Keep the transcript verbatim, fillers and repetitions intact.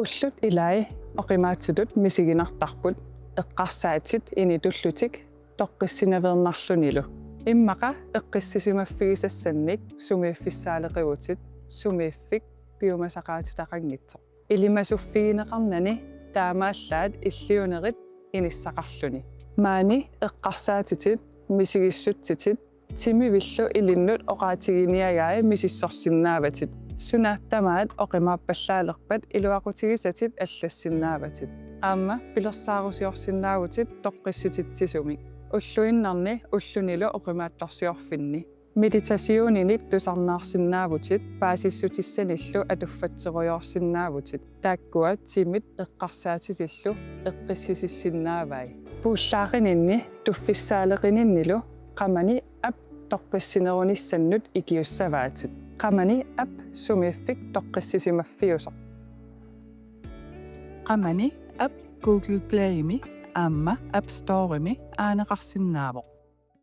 Ullut ilaat oqimaatsutut misiginartarput eqqarsaatit initullutik toqqissinaveernarlunilu. Immaqa eqqissisimaffigisassannik sumiiffissaaleqivutit sumiiffik piumasaqaatitaqanngitsoq. Ilimasuffigineqarnani taamaallaat illiunerit inissaqarluni. Maani eqqarsaatitit misigissutsitit timivillu ilinnut oqaatiginiagai misissorsinnaavatit. Suna tamaat oqimaappallaalerpat iluaqutigisatit allassinnaavatit. Aamma pilersaarusiorsinnaavutit toqqissutitsisumik. Ulluinnarni ullunilu oqimaatsorsiorfinni. Meditationinik tusarnaarsinnaavutit paasissutissanillu atuffatserujoorsinnaavutit. Taakkua timit eqqarsaatitillu eqqissisissinnaavai. Puullaarininni tuffissaaleqininnilu qamani app toqqissinerunissannut ikiussavaatit. Qamani app sumiiffik toqqissisimaffiusoq. Qamani app Google Playmi aamma App Storemi aaneqarsinnaavoq.